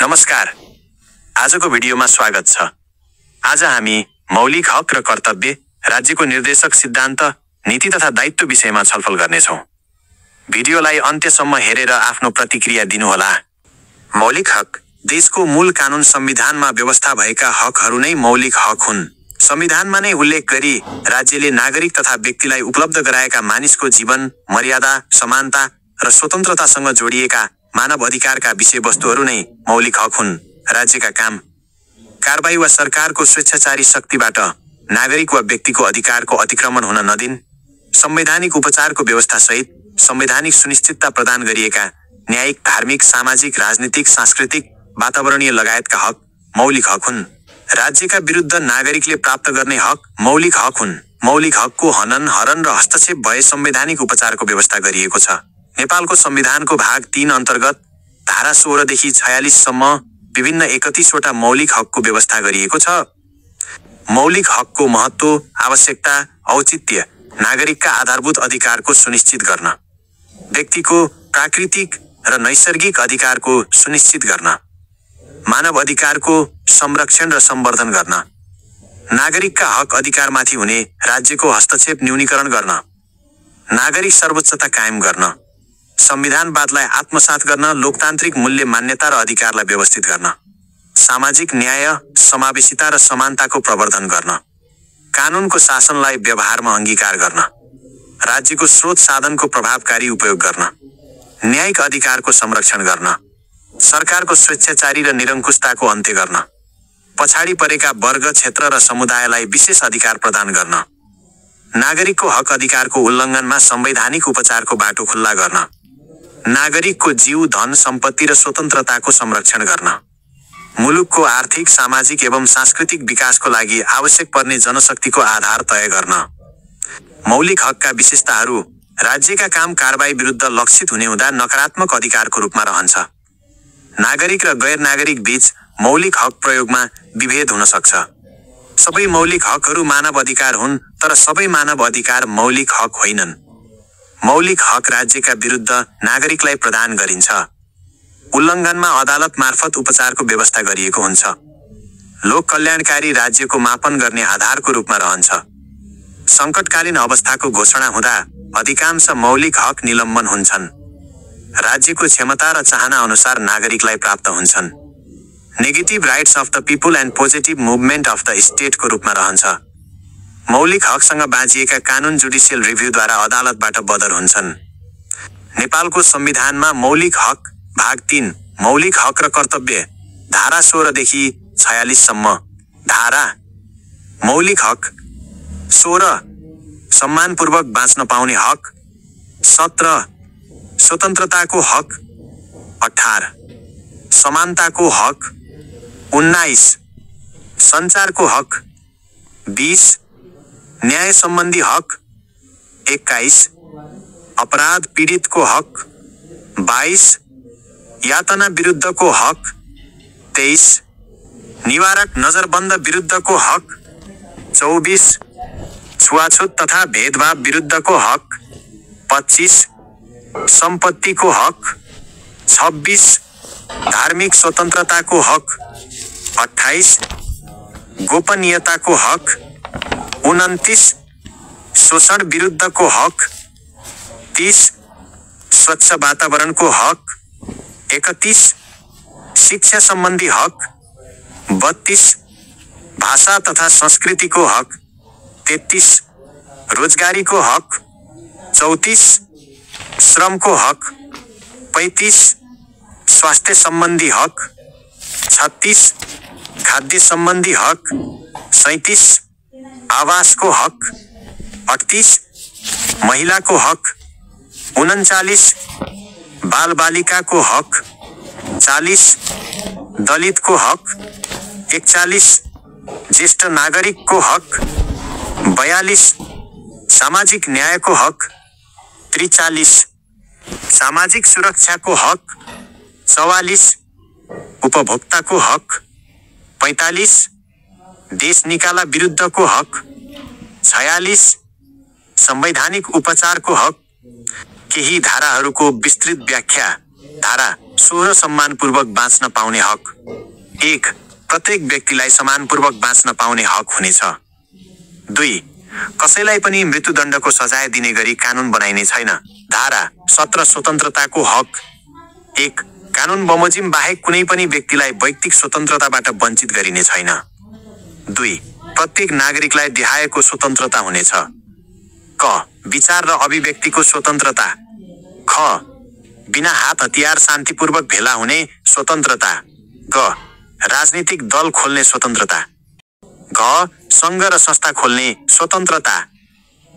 नमस्कार, आजको भिडियोमा स्वागत छ। आज हामी मौलिक हक र कर्तव्य, राज्यको निर्देशक सिद्धान्त, नीति तथा दायित्व विषयमा छलफल गर्नेछौँ। भिडियोलाई अन्त्यसम्म हेरेर आफ्नो प्रतिक्रिया दिनुहोला। मौलिक हक देशको मूल कानून संविधानमा व्यवस्था भएका हकहरू नै मौलिक हक हुन्। संविधानमा नै उल्लेख गरी राज्यले नागरिक तथा व्यक्तिलाई उपलब्ध गराएका मानिसको जीवन, मर्यादा, समानता र स्वतन्त्रतासँग जोडिएका मानव अधिकारका विषयवस्तुहरू नै मौलिक हक हुन्। राज्यका काम, कारबाही वा सरकारको स्वेच्छाचारी शक्तिबाट नागरिक वा व्यक्तिको अधिकारको अतिक्रमण हुन नदिन, संवैधानिक उपचारको व्यवस्था सहित संवैधानिक सुनिश्चितता प्रदान गरिएका न्यायिक, धार्मिक, सामाजिक, राजनीतिक, सांस्कृतिक, वातावरणीय लगायतका हक मौलिक हक हुन्। राज्यका विरुद्ध नागरिकले प्राप्त गर्ने हक मौलिक हक हुन्। मौलिक हकको हनन, हरण र हस्तक्षेप भए संवैधानिक उपचारको व्यवस्था गरिएको छ। नेपालको संविधानको भाग 3 अन्तर्गत धारा 16 देखि 46 सम्म विभिन्न 31वटा मौलिक हकको व्यवस्था गरिएको छ। मौलिक हकको महत्त्व, आवश्यकता, औचित्य, नागरिकका आधारभूत अधिकारको सुनिश्चित गर्न, व्यक्तिको प्राकृतिक र नैसर्गिक अधिकारको सुनिश्चित गर्न, मानव अधिकारको संरक्षण र सम्वर्धन गर्न, नागरिकका हक अधिकारमाथि हुने राज्यको हस्तक्षेप न्यूनीकरण गर्न, नागरिक सर्वोच्चता कायम गर्न, संविधानवादलाई आत्मसात गर्न, लोकतान्त्रिक मूल्य, मान्यता र अधिकारलाई व्यवस्थित गर्न, सामाजिक न्याय, समावेशिता र समानताको प्रवर्धन गर्न, कानूनको शासनलाई व्यवहारमा अंगीकार गर्न, राज्यको स्रोत साधनको प्रभावकारी उपयोग गर्न, न्यायिक अधिकारको संरक्षण गर्न, सरकारको स्वेच्छाचारी र निरङ्कुशताको अन्त्य गर्न, पछाडि परेका वर्ग, क्षेत्र र समुदायलाई विशेष अधिकार प्रदान गर्न, नागरिकको हक अधिकारको उल्लङ्घनमा संवैधानिक उपचारको बाटो खुल्ला गर्न, नागरिकको जीव, धन, सम्पत्ति र स्वतन्त्रताको संरक्षण गर्न, मुलुकको आर्थिक, सामाजिक एवं सांस्कृतिक विकासको लागि आवश्यक पर्ने जनशक्तिको आधार तय गर्न। मौलिक हकका विशेषताहरू राज्यका काम कारबाही विरुद्ध लक्षित हुने हुँदा नकारात्मक अधिकारको रूपमा रहन्छ। नागरिक र गैर नागरिक बीच मौलिक हक प्रयोगमा विभेद हुन सक्छ। सबै मौलिक हकहरू मानव अधिकार हुन्, तर सबै मानव अधिकार मौलिक हक होइनन्। मौलिक हक राज्यका विरुद्ध नागरिकलाई प्रदान गरिन्छ। उल्लङ्घनमा अदालत मार्फत उपचारको व्यवस्था गरिएको हुन्छ। लोक कल्याणकारी राज्यको मापन गर्ने आधारको रूपमा रहन्छ। सङ्कटकालीन अवस्थाको घोषणा हुँदा अधिकांश मौलिक हक निलम्बन हुन्छन्। राज्यको क्षमता र चाहना अनुसार नागरिकलाई प्राप्त हुन्छन्। Negative rights of the people and positive movement of the स्टेटको रूपमा रहन्छ। मौलिक हकसँग बाँचिएका कानून जुडिसियल रिभ्यूद्वारा अदालतबाट बदर हुन्छन्। नेपालको संविधानमा मौलिक हक भाग 3 मौलिक हक र कर्तव्य धारा 16 देखि 46 सम्म। धारा मौलिक हक 16 सम्मानपूर्वक बाँच्न पाउने हक, 17 स्वतन्त्रताको हक, 18 समानताको हक, 19 सञ्चारको हक, 20 न्याय सम्बन्धी हक, 21 अपराध पीडितको हक, 22 यातना विरुद्धको हक, 23 निवारक नजरबन्द विरुद्धको हक, 24 छुवाछुत तथा भेदभाव विरुद्धको हक, 25 सम्पत्तिको हक, 26 धार्मिक स्वतन्त्रताको हक, 28 गोपनीयताको हक, 29 शोषण विरुद्धको हक, 30 स्वच्छ वातावरणको हक, 31 शिक्षा सम्बन्धी हक, 32 भाषा तथा संस्कृतिको हक, 33 रोजगारीको हक, 34 श्रमको हक, 35 स्वास्थ्य सम्बन्धी हक, 36 खाद्य सम्बन्धी हक, 37 आवासको हक, 38 महिलाको हक, 39 बालबालिकाको हक, 40 दलितको हक, 41 ज्येष्ठ नागरिकको हक, 42 सामाजिक न्यायको हक, 43 सामाजिक सुरक्षाको हक, 44 उपभोक्ताको हक, 45 देश निकाला विरुद्धको हक, 46 संवैधानिक उपचारको हक। केही धाराहरूको विस्तृत व्याख्या धारा सोह्र सम्मानपूर्वक बाँच्न पाउने हक। 1. प्रत्येक व्यक्तिलाई सम्मानपूर्वक बाँच्न पाउने हक हुनेछ। 2. कसैलाई पनि मृत्युदण्डको सजाय दिने गरी कानून बनाइने छैन। धारा 17 स्वतन्त्रताको हक। 1. कानून बमोजिम बाहेक कुनै पनि व्यक्तिलाई वैयक्तिक स्वतन्त्रताबाट वञ्चित गरिने छैन। 2. प्रत्येक नागरिकलाई देहायको स्वतन्त्रता हुनेछ। क. विचार र अभिव्यक्तिको स्वतन्त्रता। ख. बिना हात हतियार शान्तिपूर्वक भेला हुने स्वतन्त्रता। ग. राजनीतिक दल खोल्ने स्वतन्त्रता। घ. सङ्घ र संस्था खोल्ने स्वतन्त्रता।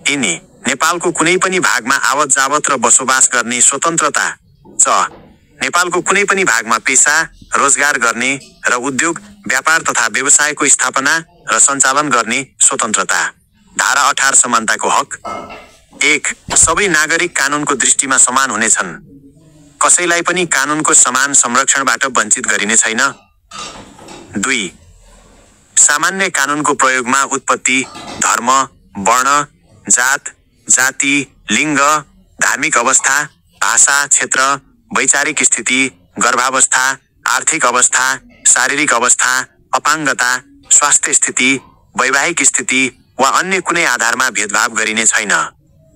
यिनी नेपालको कुनै पनि भागमा आवत जावत र बसोबास गर्ने स्वतन्त्रता। च. नेपालको कुनै पनि भागमा पेशा, रोजगार गर्ने र उद्योग, व्यापार तथा व्यवसायको स्थापना र सञ्चालन गर्ने स्वतन्त्रता। धारा 18 समानताको हक। 1. सबै नागरिक कानूनको दृष्टिमा समान हुनेछन्। कसैलाई पनि कानूनको समान संरक्षणबाट वञ्चित गरिने छैन। 2. सामान्य कानूनको प्रयोगमा उत्पत्ति, धर्म, वर्ण, जात, जाति, लिङ्ग, धार्मिक अवस्था, भाषा, क्षेत्र, वैचारिक स्थिति, गर्भावस्था, आर्थिक अवस्था, शारीरिक अवस्था, अपाङ्गता, स्वास्थ्य स्थिति, वैवाहिक स्थिति वा अन्य कुनै आधारमा भेदभाव गरिने छैन।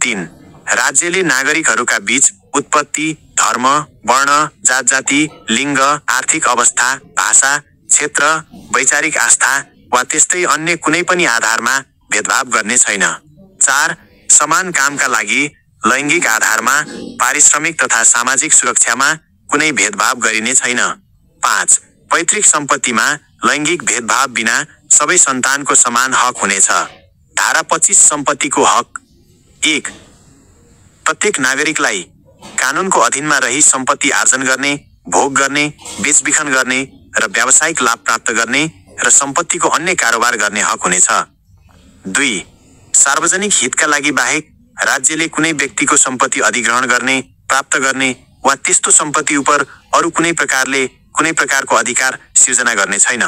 3. राज्यले नागरिकहरूका बीच उत्पत्ति, धर्म, वर्ण, जात जाति, लिङ्ग, आर्थिक अवस्था, भाषा, क्षेत्र, वैचारिक आस्था वा त्यस्तै अन्य कुनै पनि आधारमा भेदभाव गर्ने छैन। 4. समान कामका लागि लैङ्गिक आधारमा पारिश्रमिक तथा सामाजिक सुरक्षामा कुनै भेदभाव गरिने छैन। 5. पैतृक सम्पत्तिमा लैङ्गिक भेदभाव बिना सबै सन्तानको समान हक हुनेछ। धारा 25 सम्पत्तिको हक। 1. प्रत्येक नागरिकलाई कानूनको अधीनमा रही सम्पत्ति आर्जन गर्ने, भोग गर्ने, बेचबिखन गर्ने र व्यावसायिक लाभ प्राप्त गर्ने र सम्पत्तिको अन्य कारोबार गर्ने हक हुनेछ। 2. सार्वजनिक हितका लागि बाहेक राज्यले कुनै व्यक्तिको सम्पत्ति अधिग्रहण गर्ने, प्राप्त गर्ने वा त्यस्तो सम्पत्ति उपर अरू कुनै प्रकारले कुनै प्रकारको अधिकार सिर्जना गर्ने छैन।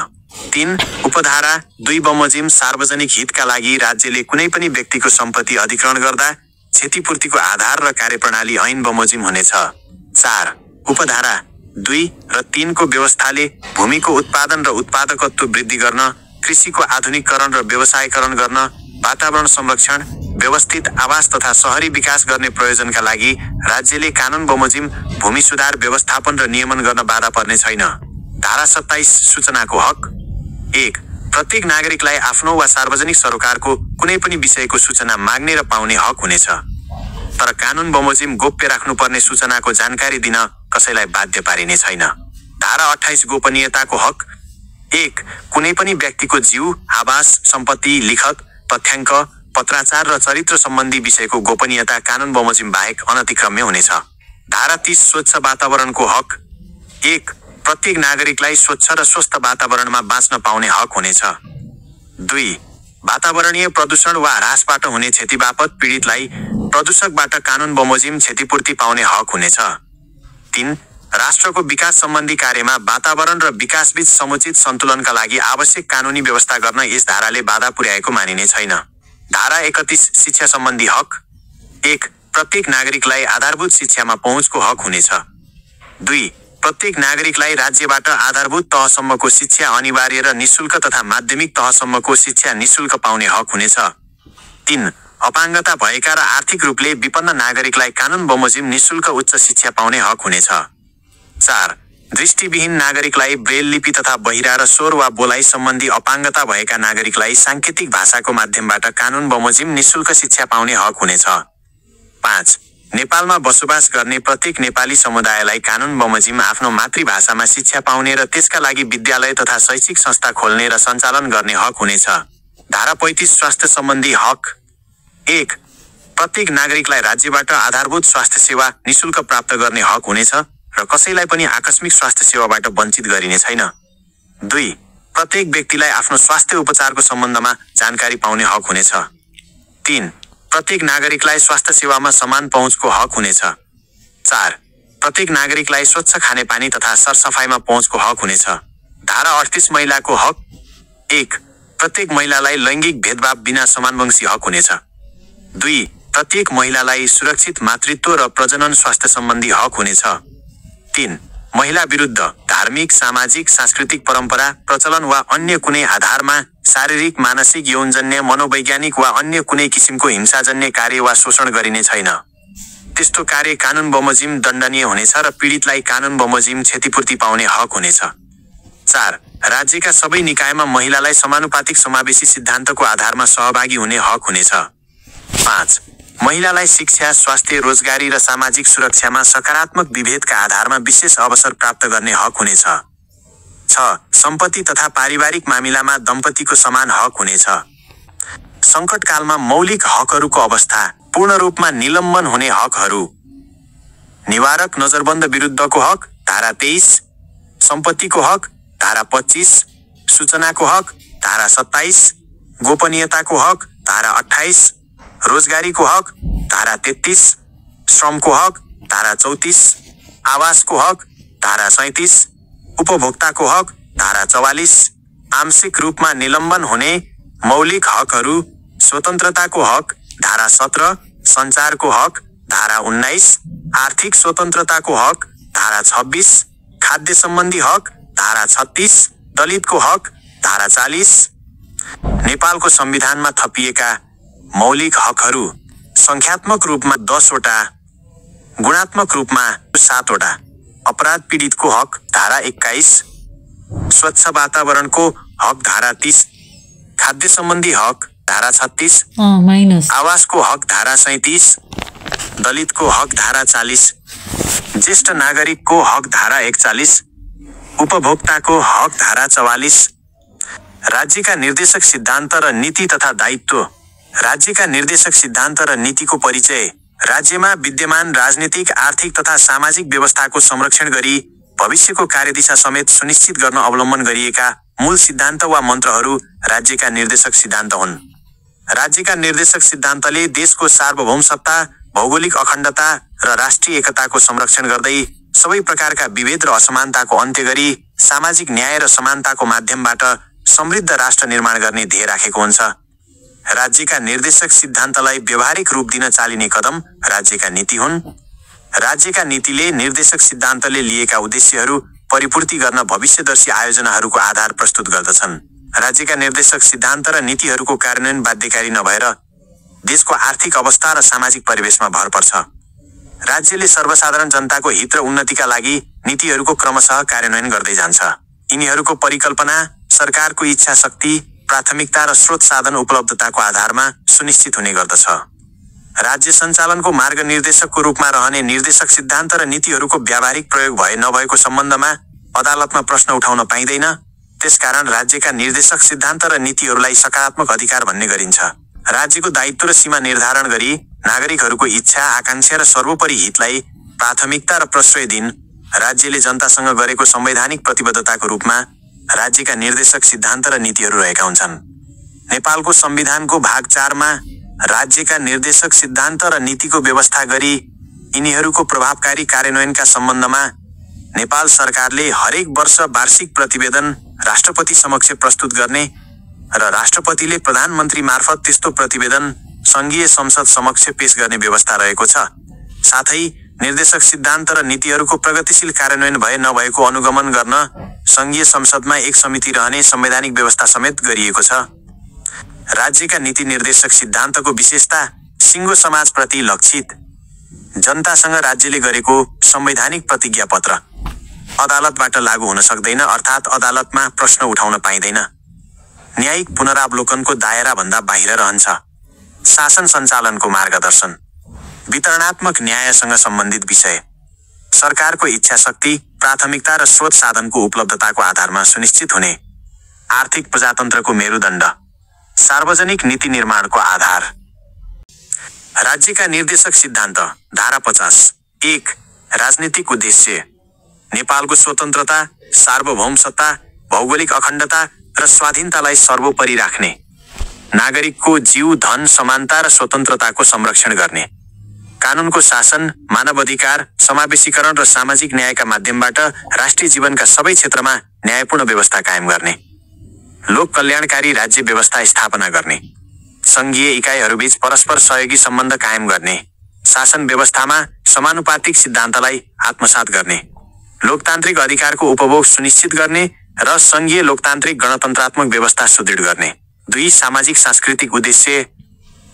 3. उपधारा 2 बमोजिम सार्वजनिक हितका लागि राज्यले कुनै पनि व्यक्तिको सम्पत्ति अधिग्रहण गर्दा क्षतिपूर्तिको आधार र कार्यप्रणाली ऐन बमोजिम हुनेछ। 4. उपधारा 2 र 3 को व्यवस्थाले भूमिको उत्पादन र उत्पादकत्व वृद्धि गर्न, कृषिको आधुनिकीकरण र व्यवसायीकरण गर्न, वातावरण संरक्षण, व्यवस्थित आवास तथा शहरी विकास गर्ने प्रयोजनका लागि राज्यले कानून बमोजिम भूमि सुधार व्यवस्थापन र नियमन गर्न बाधा पर्ने छैन। धारा 27 सूचनाको हक। 1. प्रत्येक नागरिकलाई आफ्नो वा सार्वजनिक सरोकारको कुनै पनि विषयको सूचना माग्ने र पाउने हक हुनेछ। तर कानून बमोजिम गोप्य राख्नुपर्ने सूचनाको जानकारी दिन कसैलाई बाध्य पारिने छैन। धारा 28 गोपनीयताको हक। 1. कुनै पनि व्यक्तिको जीव, आवास, सम्पत्ति, लिखत, तथ्याङ्क, पत्राचार र चरित्र सम्बन्धी विषयको गोपनीयता कानून बमोजिम बाहेक अनतिक्रम्य हुनेछ। धारा 30 स्वच्छ वातावरणको हक। 1. प्रत्येक नागरिकलाई स्वच्छ र स्वस्थ वातावरणमा बाँच्न पाउने हक हुनेछ। 2. वातावरणीय प्रदूषण वा ह्रासबाट हुने क्षति बापत पीडितलाई प्रदूषकबाट कानून बमोजिम क्षतिपूर्ति पाउने हक हुनेछ। 3. राष्ट्रको विकास सम्बन्धी कार्यमा वातावरण र विकासबीच समुचित सन्तुलनका लागि आवश्यक कानूनी व्यवस्था गर्न यस धाराले बाधा पुर्याएको मानिने छैन। धारा 31 शिक्षा सम्बन्धी हक। 1. प्रत्येक नागरिकलाई आधारभूत शिक्षामा पहुँचको हक हुनेछ। 2. प्रत्येक नागरिकलाई राज्यबाट आधारभूत तहसम्मको शिक्षा अनिवार्य र निशुल्क तथा माध्यमिक तहसम्मको शिक्षा निशुल्क पाउने हक हुनेछ। 3. अपाङ्गता भएका र आर्थिक रूपले विपन्न नागरिकलाई कानून बमोजिम निशुल्क उच्च शिक्षा पाउने हक हुनेछ। 4. दृष्टिविहीन नागरिकलाई ब्रेल लिपि तथा बहिरा र स्वर वा बोलाइ सम्बन्धी अपाङ्गता भएका नागरिकलाई साङ्केतिक भाषाको माध्यमबाट कानून बमोजिम निशुल्क शिक्षा पाउने हक हुनेछ। 5. नेपालमा बसोबास गर्ने प्रत्येक नेपाली समुदायलाई कानून बमोजिम आफ्नो मातृभाषामा शिक्षा पाउने र त्यसका लागि विद्यालय तथा शैक्षिक संस्था खोल्ने र सञ्चालन गर्ने हक हुनेछ। धारा 35 स्वास्थ्य सम्बन्धी हक। 1. प्रत्येक नागरिकलाई राज्यबाट आधारभूत स्वास्थ्य सेवा निशुल्क प्राप्त गर्ने हक हुनेछ र कसैलाई पनि आकस्मिक स्वास्थ्य सेवाबाट वञ्चित गरिने छैन। 2. प्रत्येक व्यक्तिलाई आफ्नो स्वास्थ्य उपचारको सम्बन्धमा जानकारी पाउने हक हुनेछ। 3. प्रत्येक नागरिकलाई स्वास्थ्य सेवामा समान पहुँचको हक हुनेछ। 4. प्रत्येक नागरिकलाई स्वच्छ खानेपानी तथा सरसफाइमा पहुँचको हक हुनेछ। धारा 38 महिलाको हक। 1. प्रत्येक महिलालाई लैङ्गिक भेदभाव बिना समानवंशी हक हुनेछ। 2. प्रत्येक महिलालाई सुरक्षित मातृत्व र प्रजनन स्वास्थ्य सम्बन्धी हक हुनेछ। 3. महिला विरुद्ध धार्मिक, सामाजिक, सांस्कृतिक परम्परा, प्रचलन वा अन्य कुनै आधारमा शारीरिक, मानसिक, यौनजन्य, मनोवैज्ञानिक वा अन्य कुनै किसिमको हिंसाजन्य कार्य वा शोषण गरिने छैन। त्यस्तो कार्य कानून बमोजिम दण्डनीय हुनेछ र पीडितलाई कानून बमोजिम क्षतिपूर्ति पाउने हक हुनेछ। 4. राज्यका सबै निकायमा महिलालाई समानुपातिक समावेशी सिद्धान्तको आधारमा सहभागी हुने हक हुनेछ। 5. महिलालाई शिक्षा, स्वास्थ्य, रोजगारी र सामाजिक सुरक्षामा सकारात्मक विभेदका आधारमा विशेष अवसर प्राप्त गर्ने हक हुनेछ। 6. सम्पत्ति तथा पारिवारिक मामिलामा दम्पतिको समान हक हुनेछ। सङ्कटकालमा मौलिक हकहरूको अवस्था पूर्ण रूपमा निलम्बन हुने हकहरू: निवारक नजरबन्द विरुद्धको हक धारा 23, सम्पत्तिको हक धारा 25, सूचनाको हक धारा 27, गोपनीयताको हक धारा 28, रोजगारीको हक धारा 33, श्रमको हक धारा 34, आवासको हक धारा 37, उपभोक्ताको हक धारा 44, आंशिक रूपमा निलम्बन हुने मौलिक हकहरू: स्वतन्त्रताको हक धारा 17, सञ्चारको हक धारा 19, आर्थिक स्वतन्त्रताको हक धारा 26, खाद्य सम्बन्धी हक धारा 36, दलितको हक धारा 40। नेपालको संविधानमा थपिएका मौलिक हकहरू संख्यात्मक रूपमा 10 वटा, गुणात्मक रूपमा 7 वटा। अपराध पीडितको हक धारा 21, स्वच्छ वातावरणको हक धारा 30, खाद्य सम्बन्धी हक धारा 36, आवासको हक धारा 37, दलितको हक धारा 40, ज्येष्ठ नागरिकको हक धारा 41, उपभोक्ताको हक धारा 44। राज्यका निर्देशक सिद्धान्त र नीति तथा दायित्व। राज्यका निर्देशक सिद्धान्त र नीतिको परिचय: राज्यमा विद्यमान राजनीतिक, आर्थिक तथा सामाजिक व्यवस्थाको संरक्षण गरी भविष्यको कार्यदिशा समेत सुनिश्चित गर्न अवलम्बन गरिएका मूल सिद्धान्त वा मन्त्रहरू राज्यका निर्देशक सिद्धान्त हुन्। राज्यका निर्देशक सिद्धान्तले देशको सार्वभौम सत्ता, भौगोलिक अखण्डता र राष्ट्रिय एकताको संरक्षण गर्दै सबै प्रकारका विभेद र असमानताको अन्त्य गरी सामाजिक न्याय र समानताको माध्यमबाट समृद्ध राष्ट्र निर्माण गर्ने ध्येय राखेको हुन्छ। राज्यका निर्देशक सिद्धान्तलाई व्यवहारिक रूप दिन चालिने कदम राज्यका नीति हुन्। राज्यका नीतिले निर्देशक सिद्धान्तले लिएका उद्देश्यहरू परिपूर्ति गर्न भविष्यदर्शी आयोजनाहरूको आधार प्रस्तुत गर्दछन्। राज्यका निर्देशक सिद्धान्त र नीतिहरूको कार्यान्वयन बाध्यकारी नभएर देशको आर्थिक अवस्था र सामाजिक परिवेशमा भर पर्छ। राज्यले सर्वसाधारण जनताको हित र उन्नतिका लागि नीतिहरूको क्रमशः कार्यान्वयन गर्दै जान्छ। यिनीहरूको परिकल्पना सरकारको इच्छा शक्ति, प्राथमिकता र स्रोत साधन उपलब्धताको आधारमा सुनिश्चित हुने गर्दछ। राज्य सञ्चालनको मार्ग निर्देशकको रूपमा रहने निर्देशक सिद्धान्त र नीतिहरूको व्यावहारिक प्रयोग भए नभएको सम्बन्धमा अदालतमा प्रश्न उठाउन पाइँदैन। त्यसकारण राज्यका निर्देशक सिद्धान्त र नीतिहरूलाई सकारात्मक अधिकार भन्ने गरिन्छ। राज्यको दायित्व र सीमा निर्धारण गरी नागरिकहरूको इच्छा, आकांक्षा र सर्वोपरि हितलाई प्राथमिकता र प्रश्रय दिन राज्यले जनतासँग गरेको संवैधानिक प्रतिबद्धताको रूपमा राज्यका निर्देशक सिद्धान्त र नीतिहरू रहेका हुन्छन्। नेपालको संविधानको भाग 4 मा राज्यका निर्देशक सिद्धान्त र नीतिको व्यवस्था गरी यिनीहरूको प्रभावकारी कार्यान्वयनका सम्बन्धमा नेपाल सरकारले हरेक वर्ष वार्षिक प्रतिवेदन राष्ट्रपति समक्ष प्रस्तुत गर्ने र राष्ट्रपतिले प्रधानमन्त्री मार्फत त्यस्तो प्रतिवेदन संघीय संसद समक्ष पेश गर्ने व्यवस्था रहेको छ। साथै निर्देशक सिद्धान्त र नीतिहरूको प्रगतिशील कार्यान्वयन भए नभएको अनुगमन गर्न संघीय संसदमा एक समिति रहने संवैधानिक व्यवस्था समेत गरिएको छ। राज्यका नीति निर्देशक सिद्धान्तको विशेषता: सिङ्गो समाजप्रति लक्षित, जनतासँग राज्यले गरेको संवैधानिक प्रतिज्ञा पत्र, अदालतबाट लागू हुन सक्दैन अर्थात् अदालतमा प्रश्न उठाउन पाइँदैन, न्यायिक पुनरावलोकनको दायरा भन्दा बाहिर रहन्छ, शासन सञ्चालनको मार्गदर्शन, वितरणात्मक न्यायसँग सम्बन्धित विषय, सरकारको इच्छा शक्ति, प्राथमिकता र स्रोत साधनको उपलब्धताको आधारमा सुनिश्चित हुने, आर्थिक प्रजातन्त्रको मेरुदण्ड, सार्वजनिक नीति निर्माणको आधार। राज्यका निर्देशक सिद्धान्त धारा 50। 1. राजनीतिक उद्देश्य: नेपालको स्वतन्त्रता, सार्वभौम सत्ता, भौगोलिक अखण्डता र स्वाधीनतालाई सर्वोपरि राख्ने, नागरिकको जीव, धन, समानता र स्वतन्त्रताको संरक्षण गर्ने, कानूनको शासन, मानवाधिकार, समावेशीकरण र सामाजिक न्यायका माध्यमबाट राष्ट्रिय जीवनका सबै क्षेत्रमा न्यायपूर्ण व्यवस्था कायम गर्ने, लोक कल्याणकारी राज्य व्यवस्था स्थापना गर्ने, संघीय इकाइहरूबीच परस्पर सहयोगी सम्बन्ध कायम गर्ने, शासन व्यवस्थामा समानुपातिक सिद्धान्तलाई आत्मसात गर्ने, लोकतान्त्रिक अधिकारको उपभोग सुनिश्चित गर्ने र संघीय लोकतान्त्रिक गणतन्त्रात्मक व्यवस्था सुदृढ गर्ने। 2 सामाजिक सांस्कृतिक उद्देश्य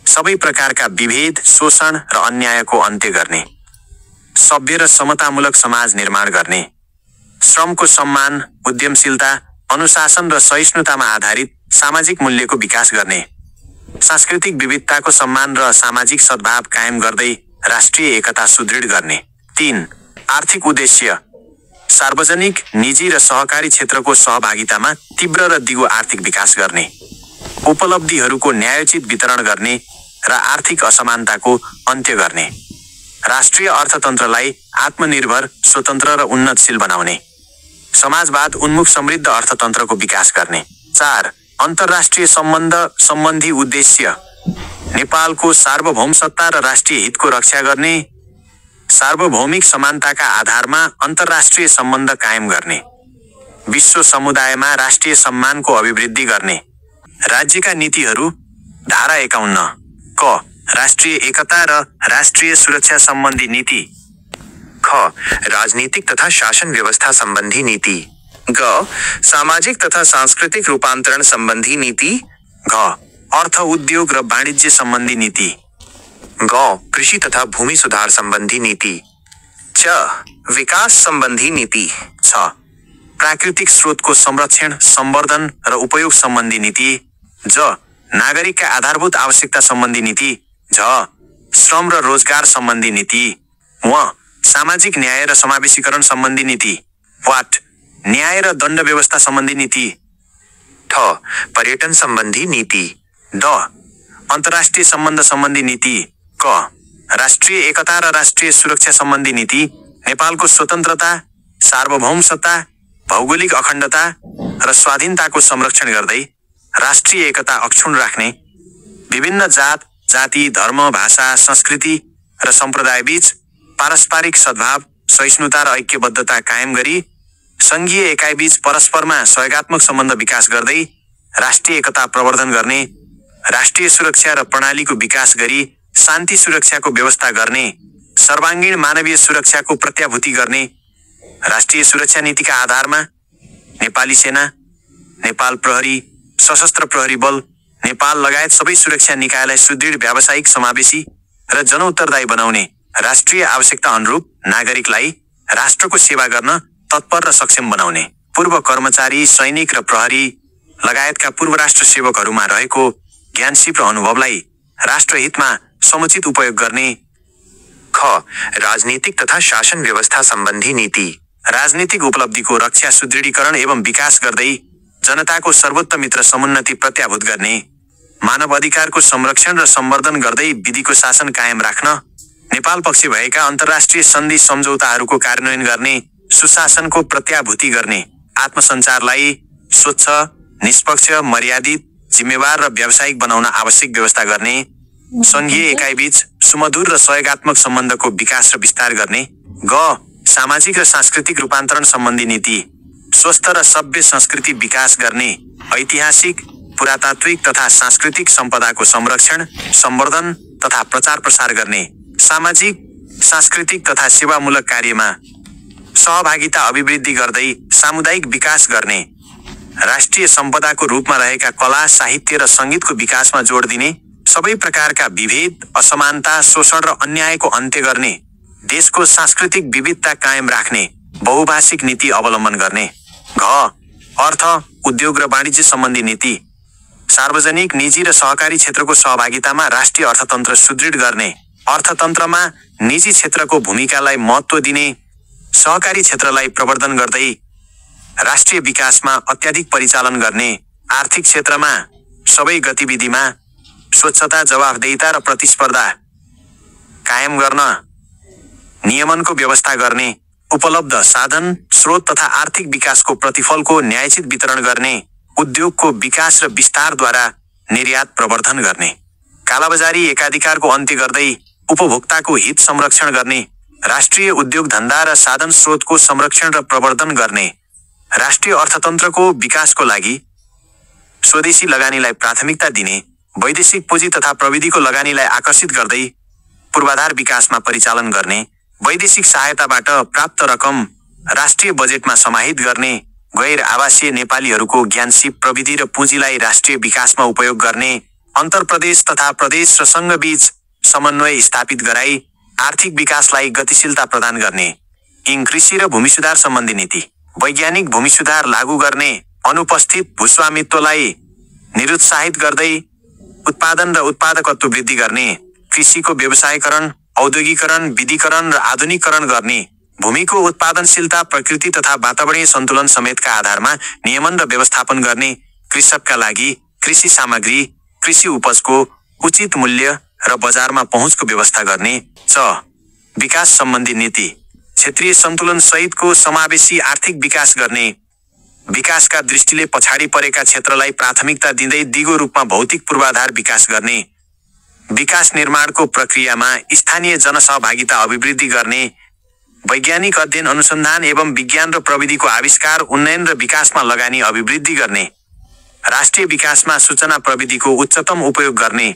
सबै प्रकारका विभेद, शोषण र अन्यायको अन्त्य गर्ने। सभ्य र समतामूलक समाज निर्माण गर्ने। श्रमको सम्मान, उद्यमशीलता, अनुशासन र सहिष्णुतामा आधारित सामाजिक मूल्यको विकास गर्ने। सांस्कृतिक विविधताको सम्मान र सामाजिक सद्भाव कायम गर्दै राष्ट्रिय एकता सुदृढ गर्ने। 3 आर्थिक उद्देश्य सार्वजनिक, निजी र सहकारी क्षेत्रको सहभागितामा तीव्र र दिगो आर्थिक विकास गर्ने। उपलब्धिहरूको न्यायोचित वितरण गर्ने र आर्थिक असमानताको अन्त्य गर्ने। राष्ट्रिय अर्थतन्त्रलाई आत्मनिर्भर, स्वतन्त्र र उन्नतशील बनाउने। समाजवाद उन्मुख समृद्ध अर्थतन्त्रको विकास गर्ने। 4 अन्तर्राष्ट्रिय सम्बन्ध सम्बन्धी उद्देश्य नेपालको सार्वभौमसत्ता र राष्ट्रिय हितको रक्षा गर्ने। सार्वभौमिक समानताका आधारमा अन्तर्राष्ट्रिय सम्बन्ध कायम गर्ने। विश्व समुदायमा राष्ट्रिय सम्मानको अभिवृद्धि गर्ने। राज्यका नीतिहरू धारा 51 क राष्ट्रिय एकता र राष्ट्रिय सुरक्षा सम्बन्धी नीति। ख राजनीतिक तथा शासन व्यवस्था सम्बन्धी नीति। ग सामाजिक तथा सांस्कृतिक रूपान्तरण सम्बन्धी नीति। घ अर्थ, उद्योग र वाणिज्य सम्बन्धी नीति। ग कृषि तथा भूमि सुधार सम्बन्धी नीति। च विकास सम्बन्धी नीति। छ प्राकृतिक स्रोतको संरक्षण, सम्वर्धन र उपयोग सम्बन्धी नीति। ज नागरिकका आधारभूत आवश्यकता सम्बन्धी नीति। झ श्रम र रोजगार सम्बन्धी नीति। व सामाजिक न्याय र समावेशीकरण सम्बन्धी नीति। वाट न्याय र दण्ड व्यवस्था सम्बन्धी नीति। ठ पर्यटन सम्बन्धी नीति। ड अन्तर्राष्ट्रिय सम्बन्ध सम्बन्धी नीति। क राष्ट्रिय एकता र राष्ट्रिय सुरक्षा सम्बन्धी नीति। नेपालको स्वतन्त्रता, सार्वभौमसत्ता, भौगोलिक अखण्डता र स्वाधीनताको संरक्षण गर्दै राष्ट्रिय एकता अक्षुण्ण राख्ने। विभिन्न जात, जाति, धर्म, भाषा, संस्कृति र सम्प्रदायबीच पारस्परिक सद्भाव, सहिष्णुता र ऐक्यबद्धता कायम गरी संघीय एकाइबीच परस्परमा सहयोगात्मक सम्बन्ध विकास गर्दै राष्ट्रिय एकता प्रवर्धन गर्ने। राष्ट्रिय सुरक्षा र प्रणालीको विकास गरी शान्ति सुरक्षाको व्यवस्था गर्ने। सर्वाङ्गीण मानवीय सुरक्षाको प्रत्याभूति गर्ने। राष्ट्रिय सुरक्षा नीतिका आधारमा नेपाली सेना, नेपाल प्रहरी, सशस्त्र प्रहरी बल, नेपाल लगायत सबै सुरक्षा निकायलाई सुदृढ, व्यावसायिक, समावेशी र जनउत्तरदायी बनाउने। राष्ट्रिय आवश्यकता अनुरूप नागरिकलाई राष्ट्रको सेवा गर्न तत्पर र सक्षम बनाउने। पूर्व कर्मचारी, सैनिक र प्रहरी लगायतका पूर्व राष्ट्र सेवकहरूमा रहेको ज्ञानसिप र अनुभवलाई राष्ट्रहितमा समुचित उपयोग गर्ने। ख राजनीतिक तथा शासन व्यवस्था सम्बन्धी नीति। राजनीतिक उपलब्धिको रक्षा, सुदृढीकरण एवं विकास गर्दै जनताको सर्वोत्तम मित्र समुन्नति प्रत्याभूत गर्ने। मानव अधिकारको संरक्षण र सम्वर्धन गर्दै विधिको शासन कायम राख्न। नेपाल पक्ष भएका अन्तर्राष्ट्रिय सन्धि सम्झौताहरूको कार्यान्वयन गर्ने। सुशासनको प्रत्याभूति गर्ने। आत्मसञ्चारलाई स्वच्छ, निष्पक्ष, मर्यादित, जिम्मेवार र व्यावसायिक बनाउन आवश्यक व्यवस्था गर्ने। संघीय एकाइबीच सुमधुर र सहयोगात्मक सम्बन्धको विकास र विस्तार गर्ने। ग सामाजिक र सांस्कृतिक रूपान्तरण सम्बन्धी नीति। स्वस्थ र सभ्य संस्कृति विकास गर्ने। ऐतिहासिक, पुरातात्विक तथा सांस्कृतिक सम्पदाको संरक्षण, सम्वर्धन तथा प्रचार प्रसार गर्ने। सामाजिक, सांस्कृतिक तथा सेवामूलक कार्यमा सहभागिता अभिवृद्धि गर्दै सामुदायिक विकास गर्ने। राष्ट्रिय सम्पदाको रूपमा रहेका कला, साहित्य र सङ्गीतको विकासमा जोड दिने। सबै प्रकारका विभेद, असमानता, शोषण र अन्यायको अन्त्य गर्ने। देशको सांस्कृतिक विविधता कायम राख्ने। बहुभाषिक नीति अवलम्बन गर्ने। घ अर्थ, उद्योग र वाणिज्य सम्बन्धी नीति। सार्वजनिक, निजी र सहकारी क्षेत्रको सहभागितामा राष्ट्रिय अर्थतन्त्र सुदृढ गर्ने। अर्थतन्त्रमा निजी क्षेत्रको भूमिकालाई महत्त्व दिने। सहकारी क्षेत्रलाई प्रवर्धन गर्दै राष्ट्रिय विकासमा अत्याधिक परिचालन गर्ने। आर्थिक क्षेत्रमा सबै गतिविधिमा स्वच्छता, जवाफदेहिता र प्रतिस्पर्धा कायम गर्न। नियमनको व्यवस्था गर्ने। उपलब्ध साधन, स्रोत तथा आर्थिक विकासको प्रतिफलको न्यायोचित वितरण गर्ने। उद्योगको विकास र विस्तारद्वारा निर्यात प्रवर्धन गर्ने। कालाबजारी, एकाधिकारको अन्त्य गर्दै उपभोक्ताको हित संरक्षण गर्ने। राष्ट्रिय उद्योग धन्दा र साधन स्रोतको संरक्षण र प्रवर्धन गर्ने। राष्ट्रिय अर्थतन्त्रको विकासको लागि स्वदेशी लगानीलाई प्राथमिकता दिने। वैदेशिक पुँजी तथा प्रविधिको लगानीलाई आकर्षित गर्दै पूर्वाधार विकासमा परिचालन गर्ने। वैदेशिक सहायताबाट प्राप्त रकम राष्ट्रिय बजेटमा समाहित गर्ने, गैर आवासीय नेपालीहरूको ज्ञानसिप प्रविधि र पुँजीलाई राष्ट्रिय विकासमा उपयोग गर्ने, अन्तरप्रदेश तथा प्रदेश र सङ्घबीच समन्वय स्थापित गराई आर्थिक विकासलाई गतिशीलता प्रदान गर्ने। कृषि र भूमि सुधार सम्बन्धी नीति। वैज्ञानिक भूमि सुधार लागू गर्ने, अनुपस्थित भूस्वामित्वलाई निरुत्साहित गर्दै उत्पादन र उत्पादकत्व वृद्धि गर्ने, कृषिको व्यवसायीकरण, औद्योगिकरण, विधिकरण र आधुनिकीकरण गर्ने, भूमिको उत्पादनशीलता, प्रकृति तथा वातावरणीय सन्तुलन समेतका आधारमा नियमन र व्यवस्थापन गर्ने, कृषकका लागि कृषि सामग्री, कृषि उपजको उचित मूल्य र बजारमा पहुँचको व्यवस्था गर्ने। विकास सम्बन्धी नीति। क्षेत्रीय सन्तुलन सहितको समावेशी आर्थिक विकास गर्ने, विकासका दृष्टिले पछाडि परेका क्षेत्रलाई प्राथमिकता दिँदै दिगो रूपमा भौतिक पूर्वाधार विकास गर्ने, विकास निर्माणको प्रक्रियामा स्थानीय जनसहभागिता अभिवृद्धि गर्ने, वैज्ञानिक अध्ययन अनुसन्धान एवं विज्ञान र प्रविधिको आविष्कार, उन्नयन र विकासमा लगानी अभिवृद्धि गर्ने, राष्ट्रिय विकासमा सूचना प्रविधिको उच्चतम उपयोग गर्ने,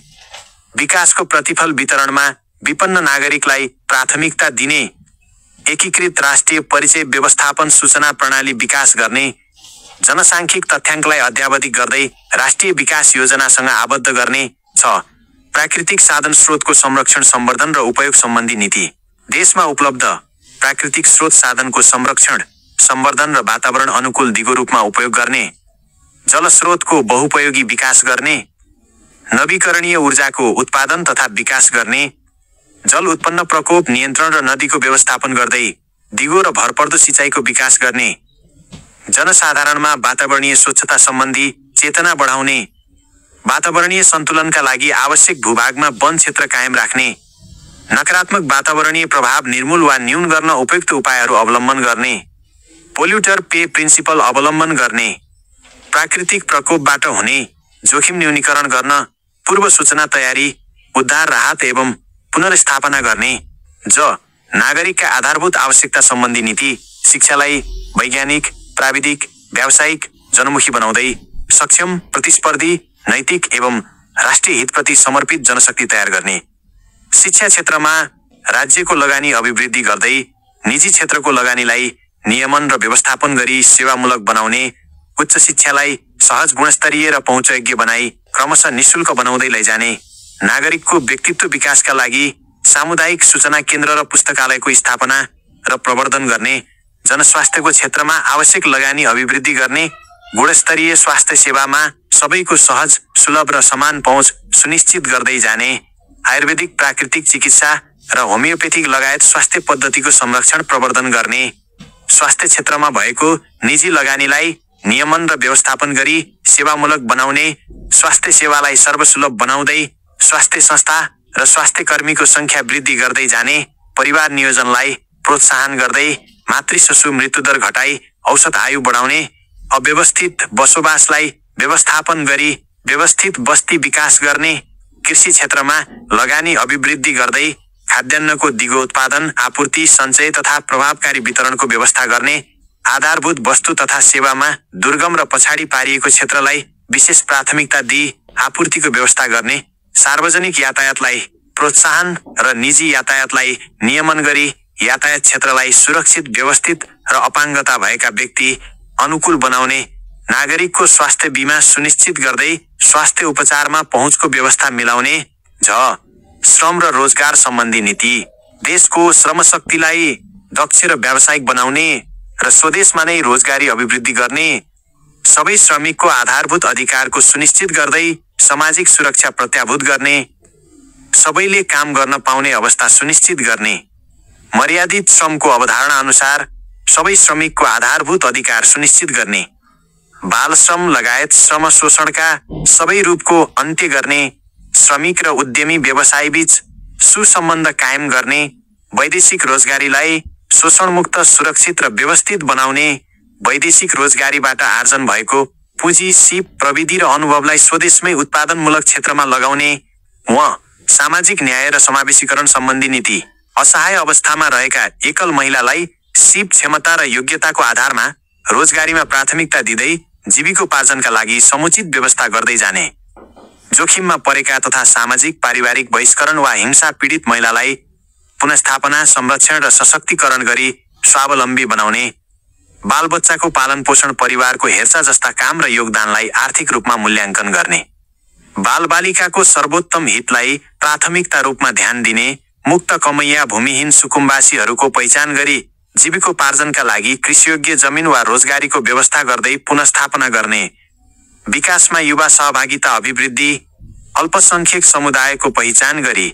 विकासको प्रतिफल वितरणमा विपन्न नागरिकलाई प्राथमिकता दिने, एकीकृत राष्ट्रिय परिचय व्यवस्थापन सूचना प्रणाली विकास गर्ने, जनसाङ्ख्यिक तथ्याङ्कलाई अद्यावधिक गर्दै राष्ट्रिय विकास योजनासँग आबद्ध गर्ने। प्राकृतिक साधन स्रोतको संरक्षण, सम्वर्धन र उपयोग सम्बन्धी नीति। देशमा उपलब्ध प्राकृतिक स्रोत साधनको संरक्षण, सम्वर्धन र वातावरण अनुकूल दिगो रूपमा उपयोग गर्ने, जलस्रोतको बहुपयोगी विकास गर्ने, नवीकरणीय ऊर्जाको उत्पादन तथा विकास गर्ने, जल उत्पन्न प्रकोप नियन्त्रण र नदीको व्यवस्थापन गर्दै दिगो र भरपर्दो सिँचाइको विकास गर्ने, जनसाधारणमा वातावरणीय स्वच्छता सम्बन्धी चेतना बढाउने, वातावरणीय सन्तुलनका लागि आवश्यक भूभागमा वन क्षेत्र कायम राख्ने, नकारात्मक वातावरणीय प्रभाव निर्मूल वा न्यून गर्न उपयुक्त उपायहरू अवलम्बन गर्ने, पोल्युटर पे प्रिन्सिपल अवलम्बन गर्ने, प्राकृतिक प्रकोपबाट हुने जोखिम न्यूनीकरण गर्न पूर्व सूचना तयारी, उद्धार राहत एवं पुनर्स्थापना गर्ने। नागरिकका आधारभूत आवश्यकता सम्बन्धी नीति। शिक्षालाई वैज्ञानिक, प्राविधिक, व्यावसायिक, जनमुखी बनाउँदै सक्षम, प्रतिस्पर्धी, नैतिक एवं राष्ट्रिय हितप्रति समर्पित जनशक्ति तयार गर्ने। शिक्षा क्षेत्रमा राज्यको लगानी अभिवृद्धि गर्दै निजी क्षेत्रको लगानीलाई नियमन र व्यवस्थापन गरी सेवामूलक बनाउने, उच्च शिक्षालाई सहज, गुणस्तरीय र पहुँचयोग्य बनाई क्रमशः निशुल्क बनाउँदै लैजाने, नागरिकको व्यक्तित्व विकासका लागि सामुदायिक सूचना केन्द्र र पुस्तकालयको स्थापना र प्रवर्धन गर्ने, जनस्वास्थ्यको क्षेत्रमा आवश्यक लगानी अभिवृद्धि गर्ने, गुणस्तरीय स्वास्थ्य सेवामा सबैको सहज, सुलभ र समान पहुँच सुनिश्चित गर्दै जाने, आयुर्वेदिक, प्राकृतिक चिकित्सा र होमियोपेथिक लगायत स्वास्थ्य पद्धतिको संरक्षण प्रवर्धन गर्ने, स्वास्थ्य क्षेत्रमा भएको निजी लगानीलाई नियमन र व्यवस्थापन गरी सेवामूलक बनाउने, स्वास्थ्य सेवालाई सर्वसुलभ बनाउँदै स्वास्थ्य संस्था र स्वास्थ्य कर्मीको संख्या वृद्धि गर्दै जाने, परिवार नियोजनलाई प्रोत्साहन गर्दै मातृशिशु मृत्युदर घटाई औसत आयु बढाउने, अव्यवस्थित बसोबासलाई व्यवस्थापन गरी व्यवस्थित बस्ती विकास गर्ने, कृषि क्षेत्रमा लगानी अभिवृद्धि गर्दै खाद्यान्नको दिगो उत्पादन, आपूर्ति, सञ्चय तथा प्रभावकारी वितरणको व्यवस्था गर्ने, आधारभूत वस्तु तथा सेवामा दुर्गम र पछाडि पारिएको क्षेत्रलाई विशेष प्राथमिकता दिई आपूर्तिको व्यवस्था गर्ने, सार्वजनिक यातायातलाई प्रोत्साहन र निजी यातायातलाई नियमन गरी यातायात क्षेत्रलाई सुरक्षित, व्यवस्थित र अपाङ्गता भएका व्यक्ति अनुकूल बनाउने, नागरिकको स्वास्थ्य बीमा सुनिश्चित गर्दै स्वास्थ्य उपचारमा पहुँचको व्यवस्था मिलाउने। श्रम र रोजगार सम्बन्धी नीति। देशको श्रमशक्तिलाई दक्ष र व्यावसायिक बनाउने र स्वदेशमा नै रोजगारी अभिवृद्धि गर्ने, सबै श्रमिकको आधारभूत अधिकारको सुनिश्चित गर्दै सामाजिक सुरक्षा प्रत्याभूत गर्ने, सबैले काम गर्न पाउने अवस्था सुनिश्चित गर्ने, मर्यादित श्रमको अवधारणा अनुसार सबै श्रमिकको आधारभूत अधिकार सुनिश्चित गर्ने, बाल श्रम लगायत श्रम शोषणका सबै रूपको अन्त्य गर्ने, श्रमिक र उद्यमी व्यवसाय बीच सुसम्बन्ध कायम गर्ने, वैदेशिक रोजगारीलाई शोषणमुक्त, सुरक्षित र व्यवस्थित बनाउने, वैदेशिक रोजगारीबाट आर्जन भएको पुँजी, सिप, प्रविधि र अनुभवलाई स्वदेशमै उत्पादनमूलक क्षेत्रमा लगाउने। सामाजिक न्याय र समावेशीकरण सम्बन्धी नीति। असहाय अवस्थामा रहेका एकल महिलालाई सिप, क्षमता र योग्यताको आधारमा रोजगारीमा प्राथमिकता दिँदै जीविकोपार्जनका लागि समुचित व्यवस्था गर्दै जाने, जोखिममा परेका तथा सामाजिक, पारिवारिक बहिष्करण वा हिंसा पीडित महिलालाई पुनर्स्थापना, संरक्षण र सशक्तिकरण गरी स्वावलम्बी बनाउने, बालबच्चाको पालन पोषण, परिवारको हेरचाह जस्ता काम र योगदानलाई आर्थिक रूपमा मूल्याङ्कन गर्ने, बालबालिकाको सर्वोत्तम हितलाई प्राथमिकता रूपमा ध्यान दिने, मुक्त कमैया भूमिहीन सुकुम्बासीहरूको पहिचान गरी जीविकोपार्जनका लागि कृषियोग्य जमिन वा रोजगारीको व्यवस्था गर्दै पुनर्स्थापना गर्ने, विकासमा युवा सहभागिता अभिवृद्धि, अल्पसंख्यक समुदायको पहिचान गरी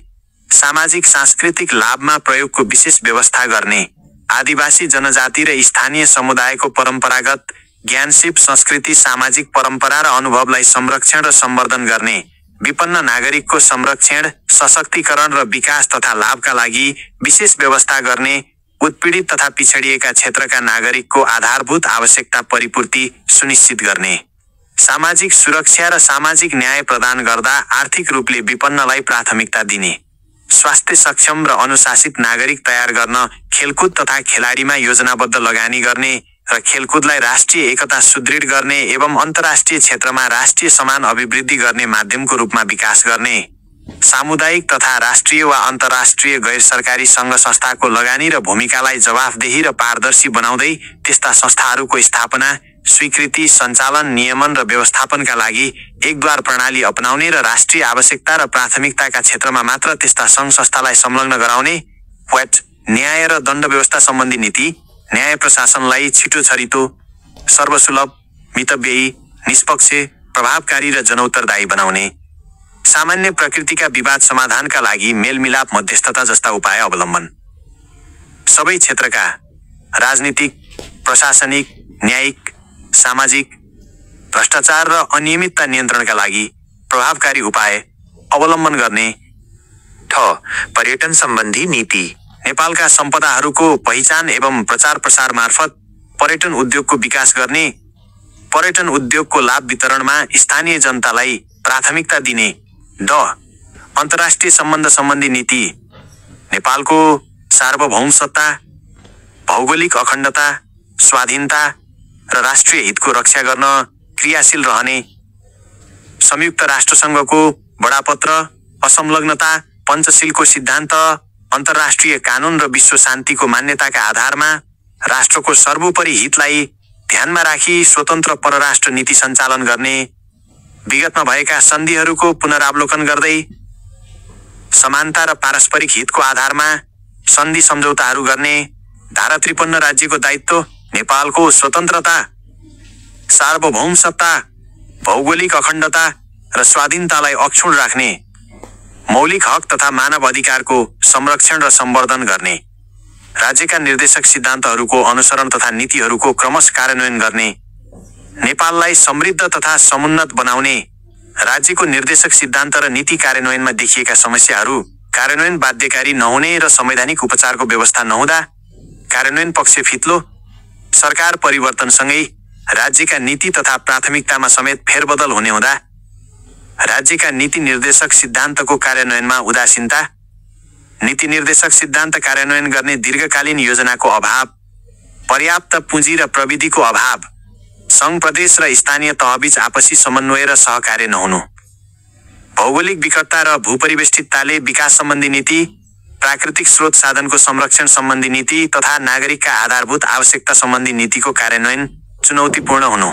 सामाजिक सांस्कृतिक लाभमा प्रयोगको विशेष व्यवस्था गर्ने, आदिवासी जनजाति र स्थानीय समुदायको परम्परागत ज्ञानसिप संस्कृति, सामाजिक परम्परा र अनुभवलाई संरक्षण र सम्वर्धन गर्ने, विपन्न नागरिकको संरक्षण, सशक्तिकरण र विकास तथा लाभका लागि विशेष व्यवस्था गर्ने, उत्पीडित तथा पिछडिएका क्षेत्रका नागरिकको आधारभूत आवश्यकता परिपूर्ति सुनिश्चित गर्ने, सामाजिक सुरक्षा र सामाजिक न्याय प्रदान गर्दा आर्थिक रूपले विपन्नलाई प्राथमिकता दिने, स्वास्थ्य सक्षम र अनुशासित नागरिक तयार गर्न खेलकुद तथा खेलाडीमा योजनाबद्ध लगानी गर्ने र खेलकुदलाई राष्ट्रिय एकता सुदृढ गर्ने एवं अन्तर्राष्ट्रिय क्षेत्रमा राष्ट्रिय समान अभिवृद्धि गर्ने माध्यमको रूपमा विकास गर्ने, सामुदायिक तथा राष्ट्रिय वा अन्तर्राष्ट्रिय गैर सरकारी सङ्घ संस्थाको लगानी र भूमिकालाई जवाफदेही र पारदर्शी बनाउँदै त्यस्ता संस्थाहरूको स्थापना, स्वीकृति, सञ्चालन, नियमन र व्यवस्थापनका लागि एकद्वार प्रणाली अपनाउने र राष्ट्रिय आवश्यकता र प्राथमिकताका क्षेत्रमा मात्र त्यस्ता सङ्घ संस्थालाई संलग्न गराउने, न्याय र दण्ड व्यवस्था सम्बन्धी नीति, न्याय प्रशासनलाई छिटो छरितो, सर्वसुलभ, मितव्ययी, निष्पक्ष, प्रभावकारी र जनउत्तरदायी बनाउने, सामान्य प्रकृतिका विवाद समाधानका लागि मेलमिलाप, मध्यस्थता जस्ता उपाय अवलम्बन, सबै क्षेत्रका राजनीतिक, प्रशासनिक, न्यायिक, सामाजिक भ्रष्टाचार र अनियमितता नियन्त्रणका लागि प्रभावकारी उपाय अवलम्बन गर्ने, पर्यटन सम्बन्धी नीति, नेपालका सम्पदाहरूको पहिचान एवं प्रचार प्रसार मार्फत पर्यटन उद्योगको विकास गर्ने, पर्यटन उद्योगको लाभ वितरणमा स्थानीय जनतालाई प्राथमिकता दिने, अन्तर्राष्ट्रिय सम्बन्ध सम्बन्धी नीति, नेपालको सार्वभौमसत्ता, भौगोलिक अखण्डता, स्वाधीनता र राष्ट्रिय हितको रक्षा गर्न क्रियाशील रहने, संयुक्त राष्ट्रसङ्घको बडापत्र, असंलग्नता, पञ्चशीलको सिद्धान्त, अन्तर्राष्ट्रिय कानून र विश्व शान्तिको मान्यताका आधारमा राष्ट्रको सर्वोपरि हितलाई ध्यानमा राखी स्वतन्त्र परराष्ट्र नीति सञ्चालन गर्ने, विगतमा भएका सन्धिहरूको पुनरावलोकन गर्दै समानता र पारस्परिक हितको आधारमा सन्धि सम्झौताहरू गर्ने, धारा 53 राज्यको दायित्व, नेपालको स्वतन्त्रता, सार्वभौमसत्ता, भौगोलिक अखण्डता र स्वाधीनतालाई अक्षुण्ण राख्ने, मौलिक हक तथा मानव अधिकारको संरक्षण र सम्वर्धन गर्ने, राज्यका निर्देशक सिद्धान्तहरूको अनुसरण तथा नीतिहरूको क्रमशः कार्यान्वयन गर्ने, नेपाललाई समृद्ध तथा समुन्नत बनाउने, राज्यको निर्देशक सिद्धान्त र नीति कार्यान्वयनमा देखिएका समस्याहरू कार्यान्वयन बाध्यकारी नहुने र संवैधानिक उपचारको व्यवस्था नहुँदा कार्यान्वयन पक्ष फित्लो, सरकार परिवर्तनसँगै राज्यका नीति तथा प्राथमिकतामा समेत फेरबदल हुने हुँदा राज्यका नीति निर्देशक सिद्धान्तको कार्यान्वयनमा उदासीनता, नीति निर्देशक सिद्धान्त कार्यान्वयन गर्ने दीर्घकालीन योजनाको अभाव, पर्याप्त पुँजी र प्रविधिको अभाव, सङ्घ प्रदेश र स्थानीय तहबीच आपसी समन्वय र सहकार्य नहुनु, भौगोलिक विकटता र भूपरिवेष्टितताले विकास सम्बन्धी नीति, प्राकृतिक स्रोत साधनको संरक्षण सम्बन्धी नीति तथा नागरिकका आधारभूत आवश्यकता सम्बन्धी नीतिको कार्यान्वयन चुनौतीपूर्ण हुनु,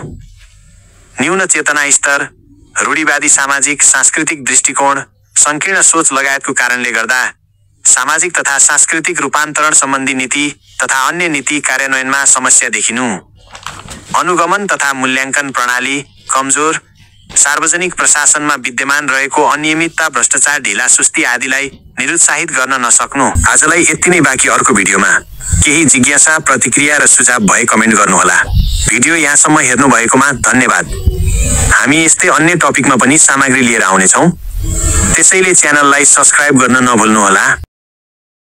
न्यून चेतना स्तर, रूढिवादी सामाजिक सांस्कृतिक दृष्टिकोण, संकीर्ण सोच लगायतको कारणले गर्दा सामाजिक तथा सांस्कृतिक रूपान्तरण सम्बन्धी नीति तथा अन्य नीति कार्यान्वयनमा समस्या देखिनु, अनुगमन तथा मूल्याङ्कन प्रणाली कमजोर, सार्वजनिक प्रशासनमा विद्यमान रहेको अनियमितता, भ्रष्टाचार, ढिलासुस्ती आदिलाई निरुत्साहित गर्न नसक्नु। आजलाई यति नै, बाँकी अर्को भिडियोमा केही जिज्ञासा, प्रतिक्रिया र सुझाव भए कमेन्ट गर्नुहोला। भिडियो यहाँसम्म हेर्नु भएकोमा धन्यवाद। हामी यस्तै अन्य टपिकमा पनि सामग्री लिएर आउनेछौँ, त्यसैले च्यानललाई सब्स्क्राइब गर्न नभुल्नुहोला।